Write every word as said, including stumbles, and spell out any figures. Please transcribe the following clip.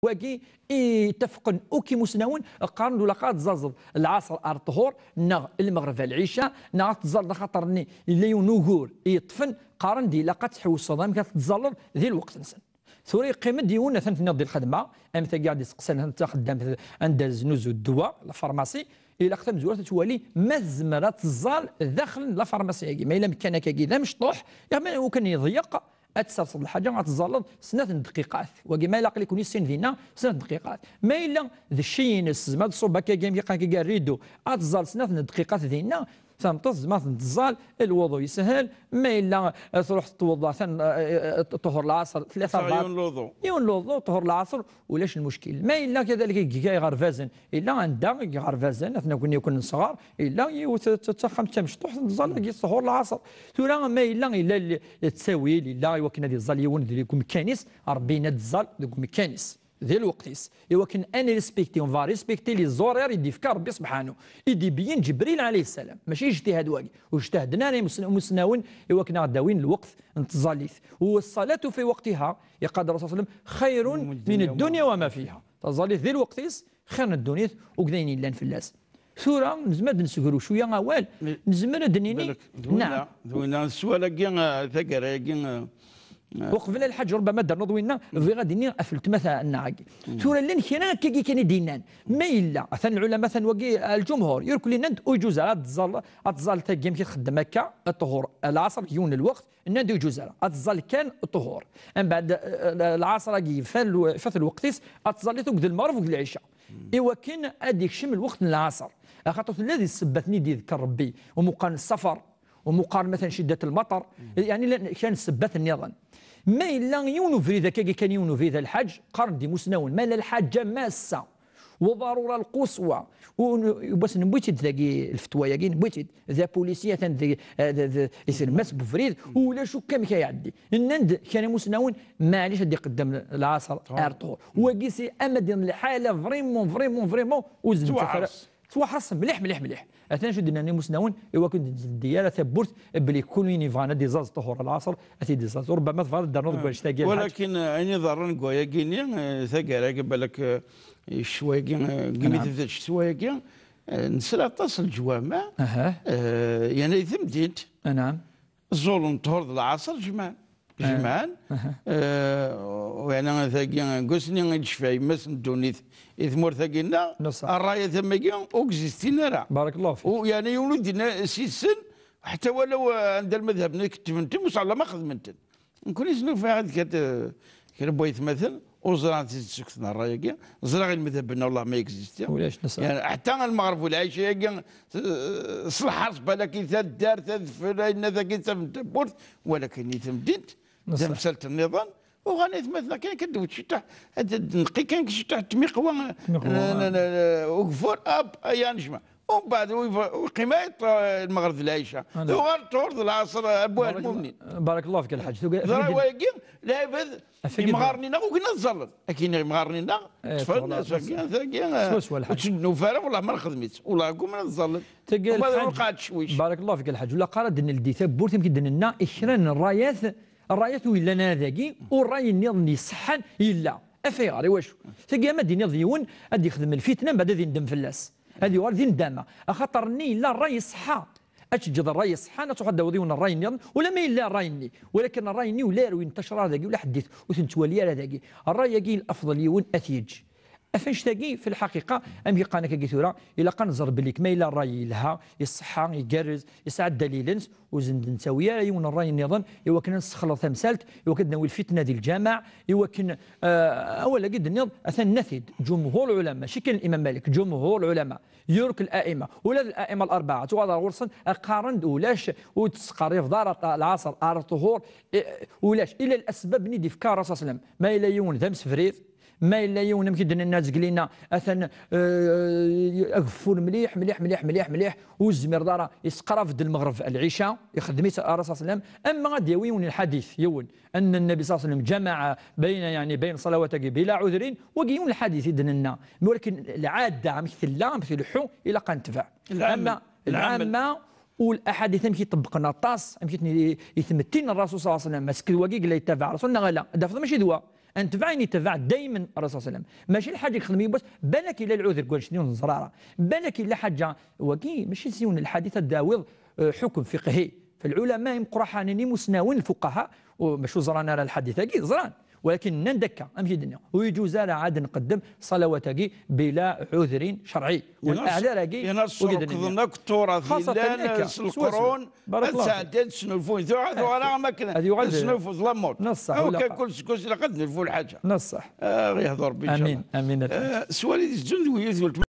Wagi i tafqen akk imusnawen, qqaren-d ula ad tẓalleḍ lɛaṣer ar ṭṭhur, neɣ lmeɣreb ar lɛica, neɣ ad tẓalleḍ axaṭer-nni yella yiwen ugur i yeṭṭfen, qqaren-d ilaq ad tḥewseḍ amek ad tẓalleḍ di lweqt-nsen. Tura yeqqim-d yiwen, atan tenniḍ di lxedma, am tagi ad iseqsan, atan d taxeddamt anda znuzu ddwa, la pharmacie, ilaq tamezwarut ad twali ma tezmer ad tẓall daxel n la pharmacie-agi. Ma yella amkan akkagi d amecṭuḥ, yaɣ ma ukan yeḍyeq, ad tserseḍ lḥaǧa, ad tẓalleḍ snat n dqiqat. Wagi ma ilaq-iken i sin dinna, snat n dqiqat. Ma yella d cci-ines, tezmer ad tṣubb akkagi, am yeqqan akkagi rridu, ad tẓall snat n dqiqat dinna, tameṭṭut tezmer ad ten-tẓall, lwuḍu yeshel, ma yella, eh, truḥ tettweḍḍa, atan, eh, eh, ṭhur lɛaṣer, tlata, yiwen lwuḍu. Yiwen lwuḍu, ṭhur lɛaṣer, ulac lmuckil. Ma yella kadalik i iga iɣerbazen, yella anda i iɣerbazen, atna akk n ṣṣɣar, yella yiwet t-, t-, taxxamt tamecṭuḥt, tẓall deg ṭhur lɛaṣer. Tura ma yella, yella l-, ttawil, yella i wakken ad iẓẓal yiwen deg umkan-is, Ṛebbi yenna-d ẓẓal deg umkan-is, di lweqt-is. I wakken ad nrespekti, on va respecter les horaires i d-ifka Ṛebbi subḥanu, i d-ibeyyen Ǧebril ɛalayhi ssalam. Mačči ijtihad wagi. Ur jtahaden ara imus-, imusnawen i wakken ad d-awin lweqt n tẓallit. والصلاة في وقتها, yeqqar-d Rasul sallam, خير من الدنيا وما فيها. Taẓallit di lweqt-is, xir n ddunit, akked ayen yellan fell-as. Tura, nezmer ad d-nesgru cwiya awal, nezmer ad d-nini, balak, d winna, naɛam. D winna, sswal-agi, eh, taggara-agi, eh, eh. Uqbel a Lḥaǧ, ṛubbama ad d-ternuḍ winna, bɣiɣ ad d-iniɣ ɣef weltma-nneɣ-agi. Tura llan kra akkagi kan i d-yennan. Ma yella, atan lɛulama, atan wagi, eh, lǧumhur, yurkul yennan-d ur iǧuz ara ad tẓall, ad tẓall tagi amek i txeddem akka, ṭhur lɛaṣer deg yiwen n lweqt, nnan-d ur iǧuz ara. Ad tẓall kan ṭhur. Mbeɛd, eh, eh, lɛaṣer-agi yefat lw-, fat lweqt-is, ad tẓallit akked lmeɣreb akked lɛica. I wakken ad ikcem lweqt n lɛaṣer. Axaṭer tella di ssebbat-nni i d-iḍekker Ṛebbi, umuqar n ssafar, umuqar matan ciddat lmaṭer, yeɛni llan kra n ssebbat nniḍen. Ma yella yiwen ubrid akkagi kan, yiwen ubrid a Lḥaǧ, qqaren-d imusnawen, ma yella lḥaǧa massa, وضرورة القصوى. U-, u-, bas newwi-tt-id dagi, lfetwa-yagi, newwi-tt-id. D apulisi atan di, eh, d, d, i tlemmast n ubrid, ulac akk amek ad iɛeddi. Nnan-d kra imusnawen, maɛlic ad iqeddem lɛaṣer ar ṭhur. Wagi si ama din lḥala, vraiment, vraiment, vraiment, ur zemmret ara. Tettwaḥres. Tettwaḥres mliḥ, mliḥ, mliḥ. Atan acu d-nnan imusnawen, i wakken ur d-teddi ara tawwurt, belli kul win yebɣan ad iẓẓal ṭhur lɛaṣer, ad t-id-iẓẓal. Ṛubbama tebɣiḍ ad d-ternuḍ deg wannect-agi, a Lḥaǧ. Walakin, eh, ayen iḍerren deg wayagi-nni, eh, taggara-agi, balak, eh, ccwayagi, eh, deg imi tebda ccetwa-agi, eh, nesra aṭas n leǧwameɛ, eh, yerna di temdint, ẓẓulen ṭhur d lɛaṣer, jemɛen. Jemɛen, eh, u yerna tagi, deg wasmi i d-tecfa yemma-s n ddunit i tmurt-agi-nneɣ, ṛṛayat am wagi ur existin ara. Barakallahu fik. U yerna yiwen ur d-yenna s-, yes-sen, ḥetta walaw, eh, anda lmadhab-nni ketben-ten, ur s-, ma xedmen-ten. Nekkni s-nufa-d kra, kra n waytmaten, ur ẓran tidet seg ṛṛay-agi, ẓriɣ ilmedhaben-a, wallah, ma existi. Ulac, nesɛa. Yani, ḥetta lmeɣreb u lɛica-agi, eh, s lḥerṣ, balak i taddart, adfel, ayen-a tagi, tafent tawwurt, walakin i temdint, tamsalt nniḍen, uɣal aytmaten-a kan, kan d-wet ciṭuḥ, ad d-neqqi kan ciṭuḥ n tmiqwa, tmiqwa, n, n, n, n, ugeffur, hop, aya nejmeɛ. Umbeɛd, u-, u-, uqim ay ṭ-, lmeɣreb d lɛica. Tuɣal ṭhur d lɛaṣer, abwa lmumnin. Barakallahu fik, a Lḥaǧ. Ẓra wayagi, lɛibad, imɣaren-nneɣ ugin ad ẓallen. Akin imɣaren-nneɣ, ṭṭfen, tagi, tagi, ur tt-nufa ara, wallah, ma nexdem-itt. Wallah, gguman ad ẓallen. Tagi, a Lḥaǧ, barakallahu fik, a Lḥaǧ. Ula qqar ad d-neldi tawwurt, amek i d-nenna, i kra n ṛṛayat, ṛṛayat ur yellan ara dagi, u ṛṛay nniḍen iṣeḥḥan yella. Af ayɣer, i wacu? Tagi, ama d-iniḍ d yiwen, ad d-ixdem lfitna, mbeɛd ad indem fell-as. Ad yuɣal d indama. Axaṭer-nni yella ṛṛay iṣeḥḥa. Ad teǧǧeḍ ṛṛay iṣeḥḥan, ad truḥ ad d-tawiḍ yiwen ṛṛay nniḍen, ula ma yella ṛṛay-nni. Walakin ṛṛay-nni ula ur yentacir ara dagi, ula ḥedd ur t-nettwali ara dagi. Ṛṛay-agi, lafḍel yiwen ad t-yeǧǧ. Af annect-agi, fi lḥaqiqa, amek i qqaren akkagi tura, ilaq ad nẓer belli ma yella ṛṛay yelha, iṣeḥḥa, igerrez, yesɛa ddalil-ines, ur s-d-nettawi ara yiwen ṛṛay nniḍen, i wakken ad nessexleḍ tamsalt, i wakken ad d-nawi lfitna di lǧameɛ, i wakken, eh, awal-agi d-tenniḍ, atan nnan-t-id, ǧumhur lɛulama, mačči kan Limam Malik, ǧumhur lɛulama, yurk la'ima, ula d la'ima l-arbaɛa, tuɣal ɣer ɣur-sen, qqaren-d ulac, ur d-tesqerribeḍ ara lɛaṣer ar ṭhur, eh, ulac, illa lesbab-nni d-ifka Rasul sallam, ma yella yiwen d amsebrid, ma yella yiwen, amek i d-nenna zgelina, atan, eh, ageffur mliḥ, mliḥ, mliḥ, mliḥ, mliḥ, ur zmireḍ ara, yesqrab-d lmeɣreb, lɛica, ixeddem-itt Rasul sallam, ama ad d-yawi yiwen lḥadit, yiwen, أن النبي صلى الله عليه وسلم جمع بين، يعني، بين صلواتين بلا عذر, wagi yiwen lḥadit i d-nenna, walakin lɛada, amek tella, amek tleḥḥu, ilaq ad netbeɛ. Lɛamma, lɛamma, u laḥadit amek i ṭebbqen aṭas, amek i ten-, i tmettin Rasul sallallahu alayhi wa sallam, est-ce que wagi yella yettabaɛ Rasul neɣ ala? Ad d-tafeḍ mačči d wa. Ad netbeɛ ayen yetbeɛ daymen Rasul sallam. Mačči lḥaǧa i yexdem yiwwas, balak yella lɛudur deg wannect-nni ur neẓra ara. Balak yella ḥaǧa, wagi mačči s yiwen lḥadit ad d-tawiḍ, eh, ḥukm fiqhi. Falɛulama imeqraḥanen imusnawen, lfuqaha, u-, mačči ur ẓran ara lḥadit-agi, ẓran. Walakin nnan-d akka, amek i d-nniɣ, ur yeǧuz ara ad nqeddem ṣalawat-agi bila ɛudrin cerɛi. Walaɛdar-agi, yerna ur d-nniɣ. Srekḍen akk turaḍ xaṣatan yellan akka, s leqrun, swaswa. Barakallahu ad fik. Sɛeddan, snulfun, tuɣal, tuɣal am akken ad yuɣal d-, tesnulfuḍ lamurt. Neṣṣaḥ, akk ulaqa. Kul seg wass ilaq ad nelfu lḥaǧa. Neṣṣaḥ. Ah, yehḍer Rebbi, amin, amin. Eh, s wali di tzun d wiyut weltma.